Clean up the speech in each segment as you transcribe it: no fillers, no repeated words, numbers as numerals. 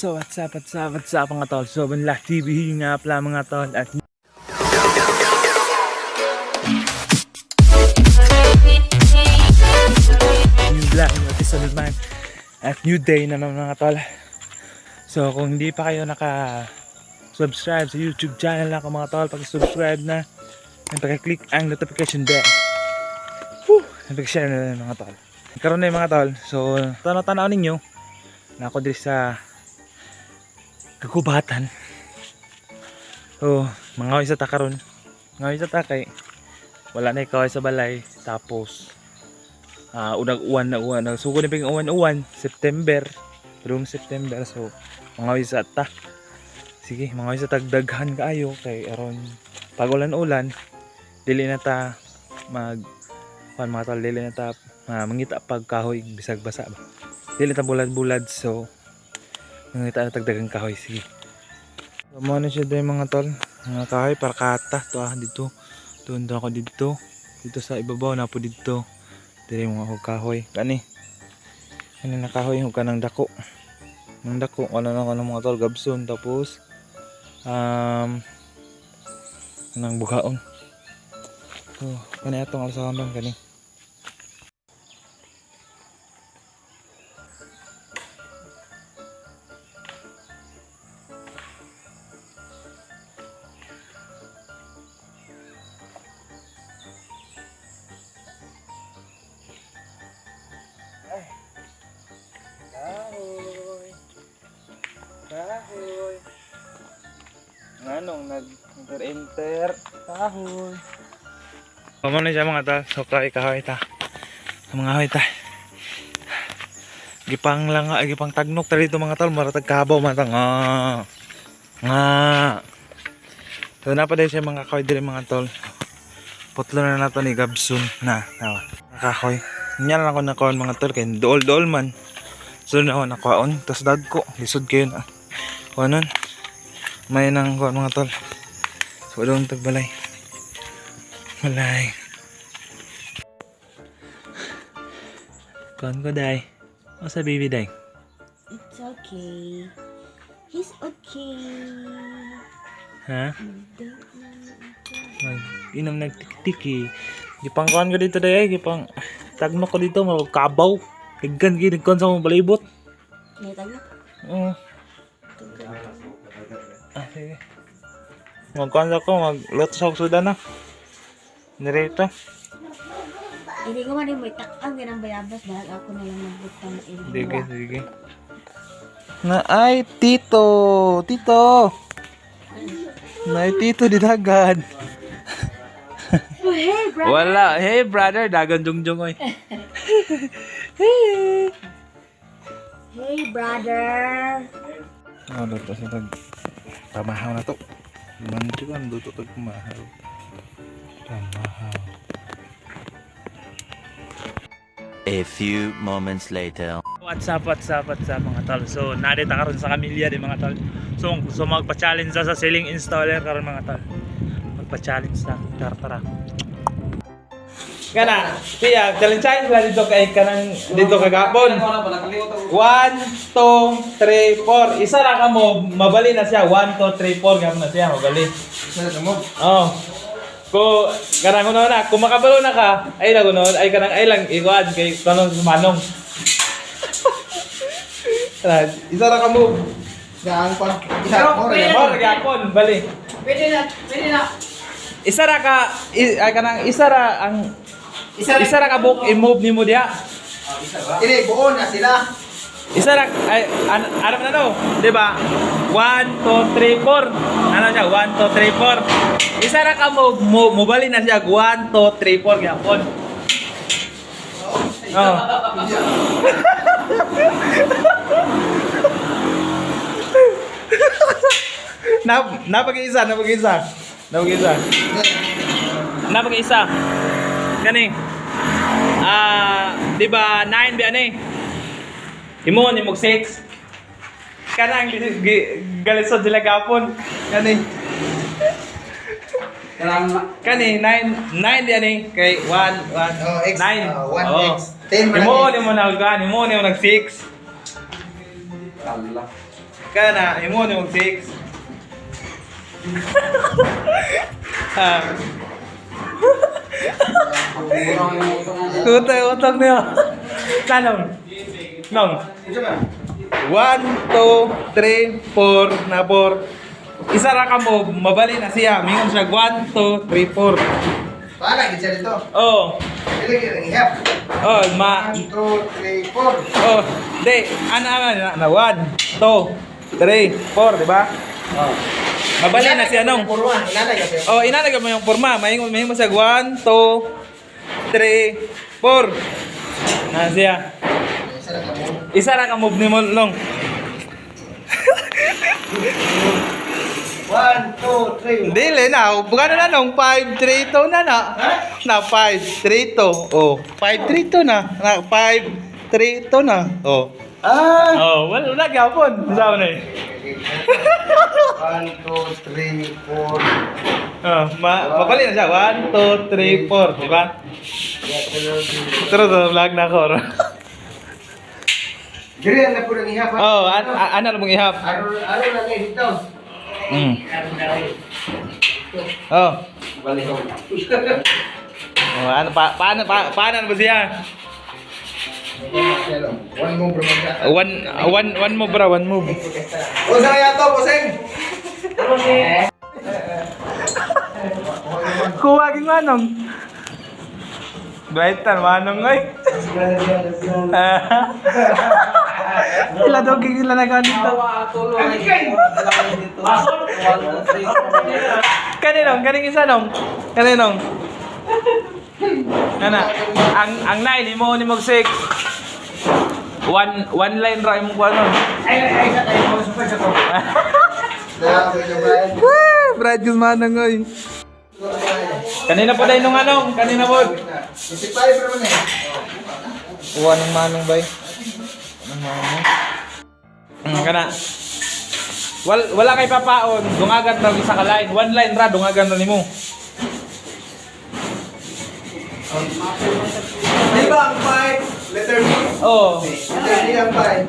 So what's up, what's up, mga tol? So Banla TV nga pala, mga tol, at new vlog, new episode naman at new day na naman, mga tol. So kung hindi pa kayo naka subscribe sa YouTube channel na ako, mga tol, pag-subscribe na and pag-click ang notification bell. Woo! And pag-share na lang, mga tol. Karon na yung mga tol. So tanaw-tanaw ninyo na ako diri sa kagubatan. So, mga sa ta karon. Mga sa ta kay wala na ikaw sa balay, tapos unag uwan na uwan na sugo na ping uwan-uwan September, room September, so mga sa ta. Sige, mga sa tagdaghan kaayo kay aron pag ulan-ulan dili na ta mag kuan, mga tol, dili na ta mangita pag kahoy bisag basa ba. Dili ta bulad-bulad, so mangita na tagdagang kahoy. Sige. So, mo na siya dahil, mga tol. Mga kahoy para kata to dito. Doon daw ako dito. Dito sa ibabaw na po dito. Dire mga ako kahoy. Kani. Kani na kahoy yung kanang dako. Nang dako wala na ako ng mga tol gabson, tapos nang bukaon. So, kani atong alsahan ron kani. Kahoy. Kahoy. Nganong nag-enter-enter. Kahoy. Pamo na siya, mga tal. So kahoy kahoy ta. Sa mga kahoy ta. Gipang lang gipang tagnok ta dito, mga tal, maratag kabaw man ta nga. Nga. So napa dahil siya mga kahoy diri, mga tol. Putlo na nato ni Gabson na. Nawa. Kahoy. Nya lang ako nakuhaan, mga tol, kay dool-dool man. So na ako nakuhaon, tas dagko, lisod kayo na. Kuha nun. May nang kuha, mga tol. So doon tagbalay. Balay. Kuhan ko day. O sa baby day. It's okay. He's okay. Ha? Mag inom nagtiki-tiki. Gipang kuhan ko dito day, gipang tagno ko dito, mga kabaw. Higgan gid kon sa mong balibot. May tagno. Oo. Ah, sige. Magkuhan sa ko, magluto sa suda na. Nirito. Hindi ko man rin may takang ganang bayabas. Bahal ako na lang magbutang sa ilo. Sige, sige. Na ay tito, tito. Na ay tito di dagan. Oh, hey, bro. Wala, hey brother, dagan jungjung oy. Hey. Hey, brother. Oh, luto sa tag pamahaw na to. Manti ko ang luto tag pamahaw. Pamahaw. A few moments later. What's up, what's up, what's up, mga tol. So, narito karon sa Camilla di, mga tol. So magpa-challenge sa ceiling installer karon, mga tol. Magpa-challenge na. Tara, tara. Kana, siya, challenge challenge lang dito kay kanang dito kagapon. 1, 2, 3, 4. Isa ra ka mo, mabali na siya. 1, 2, 3, 4. Gapon na siya, mabali. Isa na mo. Oh. Ko kanang kuno na, kung makabalo na ka, ay lang kuno, ay kanang ay lang ikuan kay kanang sumanong. Tara, isa ra ka mo. Gaan pa. Isa mo rin. Mo gyapon, bali. Pwede na, pwede na. Isa ra ka ay kanang isa ra ang isa ra ka book i-move nimo diha. Ini buo na sila. Isa ra ay ano na no, 'di ba? 1 2 3 4. Ano siya? 1 2 3 4. Isa ra ka mo mo mobali na siya 1 2 3 4 gyapon. Oh. Na napag-isa, napag-isa. Napag-isa. Napag-isa. Kani. Di ba 9 ba ani? Imo ni mog 6. Kanang galisod sila gapon. Kani. Kanang Kani 9 9 di ani kay 1 1 Oh, X, 9. 1 X. 10 man Imo ang ni mo nag imo ni mo nag 6. Allah. Kana, imo ni og 6. Ah. Kutay utak niyo. Tanong. Nong. 1, 2, 3, 4 na 4. Isa ra ka mo, mabali na siya. Mingon siya 1, 2, 3, 4. Paano gid siya dito? Oh, Dili gid ang ihap. oh, ma 1 2 3 4. Oh, di, ana ana na, na 1, 2, 3, 4, di ba? Oh. Mabali na siya nong. Kurwa, inanay kasi. Oh, inanag mo yung forma. Maingon mo siya 1, 2, 3, 4. Na siya. Isa ra ka mo. Isa ra ka move ni mo long. 1 2 3. Dili na, bugano na nung 5 3 2 na na. Na 5 3 2. Oh, 5 3 2 na. Na 5 3 2 na. Oh. Ah. Oh, wala wala gyapon. Sa na eh. 1 2 3 4. Oh, mabali na siya. 1 2 3 4, di ba? Tara sa vlog na ko. Dili na po ang ihap. ha? Oh, ana na mong ihap. Aron aron lang eh dito. Oh. Balihon. Oh, ano pa paano pa, paano ba siya? One move bro. One one one move bro, one move. Unsa kaya to, bossing? Kuha ging manong. Brighton manong oy. Sila daw gigil na nagawa dito. Kaninong, kaning isa nong. Kaninong. Nana, ang nine imo ni mag six. One one line ra imong kuha nun. Na, medyo ba? Brad yung manong oy. Kanina po dahil nung anong, kanina po. 55 bro man eh. Kuha ng manong bay. Ng manong. Kana. Wala kay papaon, dungagan ra isa ka line. One line ra dungagan ra nimo. Di ba ang 5? Letter B? Oh. Letter B ang 5.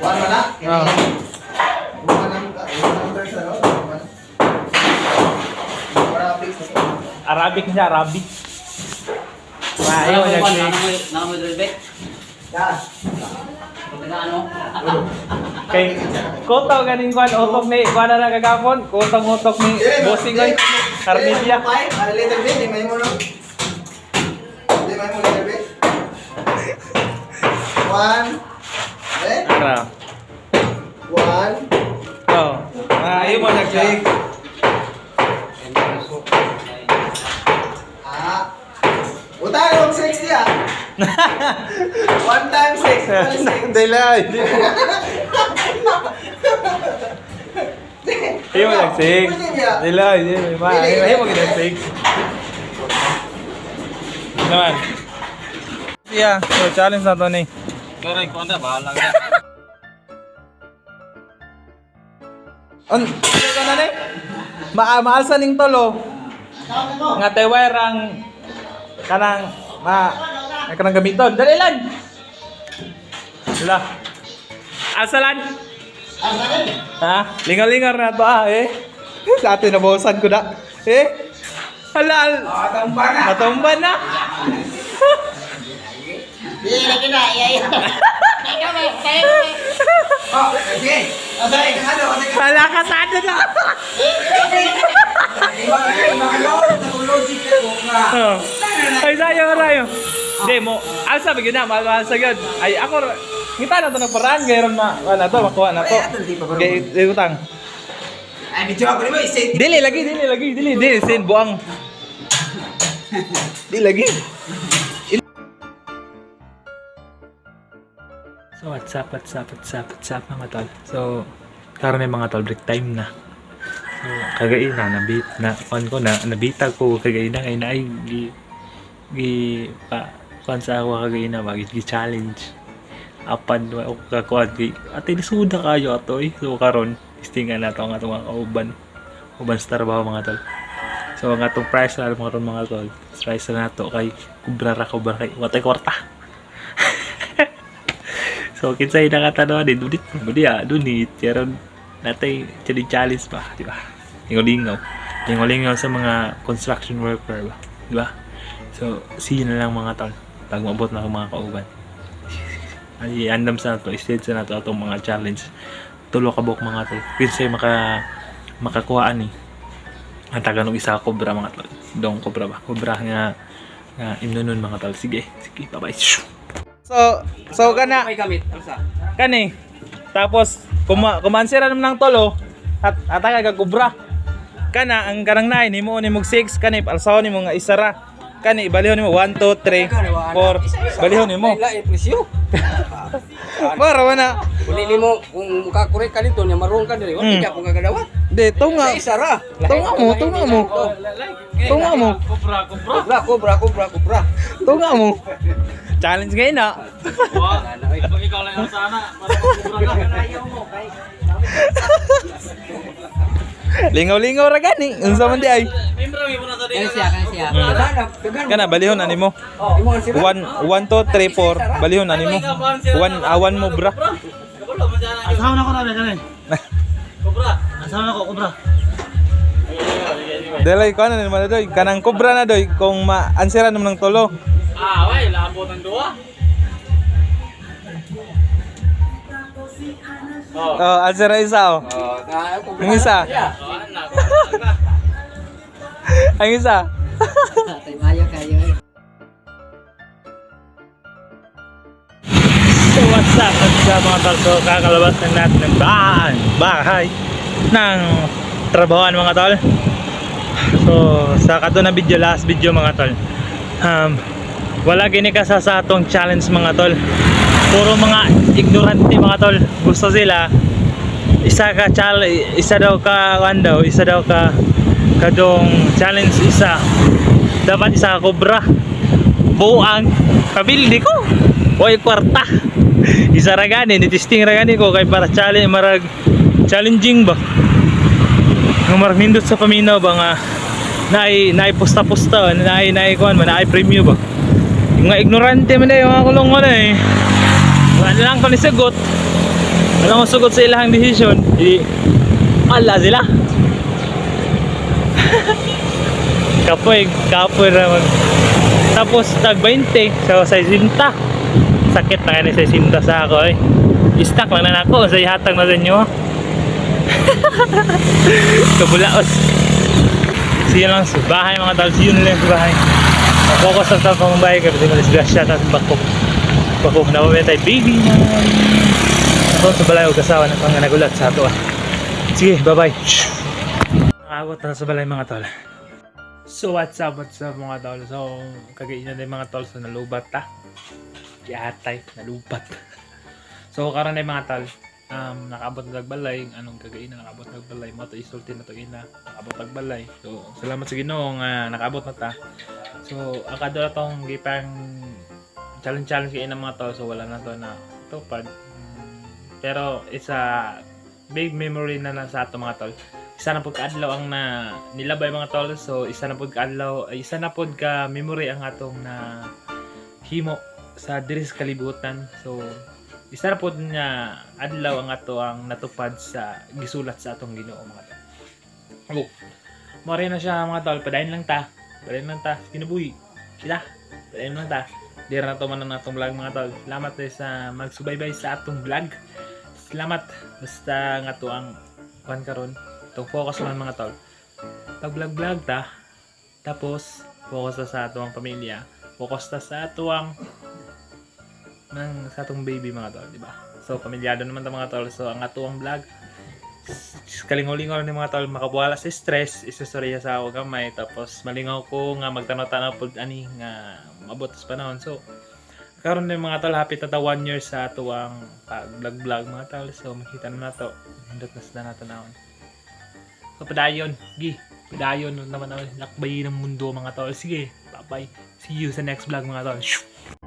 One man na? Oh. One ang one number sa no? One. Para fix. Arabic niya, Arabic. Maayo niya. Ya. Kay koto ganing kwan utok ni kwan na kagapon, kotong utok ni bossing oy. Carmelia. 5, ang letter B, di may mo no? Di may mo letter B? One. Eh? Ra. One. Oh. Maayo mo nag-click. Ah. Utang og 60 ah. One time six. One six. Delay. Ayaw mo nag six. Pwede niya. Delay, delay. Ma, ayaw mo nag six. Naman. Yeah, so challenge na to ni. Pero ikaw na, bahala ka. On, ano na ni? Maalsa ning tolo. Nga teway rang kanang ma ay kanang gamiton. Dali lan. Wala. Alsalan. Ha? Lingaw-lingaw na to ah eh. Sa atin nabawasan ko na. Eh. Hala. Matumba na. Matumba na. Oh, sige. Asay, ano, asay. Hala ka sa atin ah. Oh. Ay, sayo, sayo. Hindi mo, alsa ba yun na, alsa yun. Ay, ako, ngita na to ng paraan, gayron ma, wala to, makuha na to. Gay, gay utang. Ay, medyo ako nimo isin. Dili lagi, dili lagi, dili, dili, sin buang. Dili lagi. So what's up, what's up, what's up, what's up mga tol. So, karon may mga tol, break time na. So, kagaina, nabit, na, kuan ko na, nabitag ko kagaina, kay naay, gi, gi, pa, kuan sa ako kagaina, ba, gi, gi challenge. Apan, wa ako kakuan, gi, ate, nisuda kayo ato eh. So, karon, istingan na to ang atong mga kauban. Uban sa trabaho mga tol. So, ang atong price na mga tol, mga tol, price na nato kay kubra ra kubra kay watay kwarta. So kinsay nakatanaw ni dunit mo diya, dunit karon natay challenge challenge ba, di ba? Lingaw-lingaw. Lingaw-lingaw sa mga construction worker ba, di ba? So see you na lang, mga tol. Pag maabot na ako, mga kauban. Ay, andam sa nato, stage sa nato atong mga challenge. Tulo ka buok, mga tol. Kinsay makakuhaan ni. Ang taga nung isa cobra, mga tol. Dong cobra ba? Cobra nga imnonon, mga tol. Sige, sige, bye-bye. So kana May gamit, alsa. kani. Tapos kumansira naman ng tolo at ataka ka cobra. Kana ang kanang 9 nimo ni mog 6 kani alsahon nimo nga isa ra. Kani balihon nimo 1 2 3 4 balihon nimo. Lain presyo. Para wala. Uli nimo kung makakurek ka dito nya maruong ka diri, wala ka kung kagadawat. Di, tunga. Sa isa ra. Tunga mo, tunga mo. Tunga mo. Kobra, kobra, kobra, kobra. Tunga mo. Challenge ngayon na. Ikaw lang ang sana, para kobra ka. Lingaw-lingaw ra gani. Unsa man di ay? Kaya siya, kaya siya. Kana balihon ani mo. 1 1 2 3 4 balihon ani mo. 1 awan mo bra. Asawa na ko namin kanin. Asawa na ko, kobra. Delay ko na naman doy. Kanang kobra na doy kung ma-answer naman ng tulo. Ah, way, laambot ang duwa. Oh, answer na isa oh. Oh, na kobra. Ang isa. Ang isa. Tay mayo kayo eh. So what's up? What's up, mga tol? So kakalabas na natin ng bahay ng trabahoan, mga tol. So sa kato na video, last video, mga tol. Wala gini ka sa atong challenge, mga tol. Puro mga ignorante, mga tol. Gusto sila isa ka challenge, isa daw ka ano daw, isa daw ka kadong challenge isa. Dapat isa ka cobra. Buang kabildi ko. Oy kwarta. Isa ra gani ni testing ra gani ko kay para challenge marag challenging ba. Nga marag nindot sa paminaw ba nga naay naay pusta-pusta, naay naay kuan ba, naay premyo ba. Yung nga ignorante man eh, yung mga kulong ko na eh. Wala na lang ko ni sagot. Wala akong sugot sa ilang decision. Di, ala sila. Kapoy, kapoy naman. Tapos tag 20, so 60. Sakit na kaya ni 60 sa ako eh. Istak lang na nako sa ihatag na sa inyo. Kabulaos. See you lang sa bahay, mga tol. See you na lang sa bahay. Focus sa sa pang bahay kasi malisgrasya tapos bakok. Bakok na pa tayo baby na. Ako sa balay og asawa na pang nagulat sa ato ah. Sige, bye-bye. Nakakot na sa balay, mga tol. So what's up, mga tol. So kagainan na yung mga tol, so nalubat ta. Giatay, nalubat. So karon na yung mga tol. Nakaabot na balay, anong kagainan nakaabot na balay, mo to isulti na to ina, nakaabot na balay. So salamat sa Ginoo nga nakaabot na ta. So ang kadto tong gipang challenge challenge kay ina, mga tol, so wala na to na tupad. Pero it's a big memory na lang sa ato, mga tol. Isa na pud kaadlaw ang na nilabay, mga tol. So isa na pud kaadlaw, ay, isa na pud ka memory ang atong na himo sa diri sa kalibutan. So isa na pud nga adlaw ang ato ang natupad sa gisulat sa atong Ginoo, mga tol. Oh. More na siya, mga tol, padayon lang ta. Padayon lang ta. Kinabuhi. Sila. Padayon lang ta. Dira na to man ang atong vlog, mga tol. Salamat eh sa magsubaybay sa atong vlog. Salamat. Basta nga to ang kuan karon. Itong focus man, mga tol. Pag vlog vlog ta, tapos focus ta sa atong pamilya. Focus ta sa atong ng sa atong baby, mga tol, di ba? So pamilyado naman ta, mga tol. So ang atuang vlog kalingaw-lingaw ni, mga tol, makabuhala sa stress, istorya sa ako gamay, tapos malingaw ko nga magtanaw-tanaw pud ani nga maabot sa panahon. So karon ni, mga tol, happy ta 1 year sa atuang pag vlog vlog, mga tol. So makita na nato, nindot na sila nato naon. So padayon, gi, padayon naman ang lakbay ng mundo, mga tol. Sige, bye bye. See you sa next vlog, mga tol. Shoo!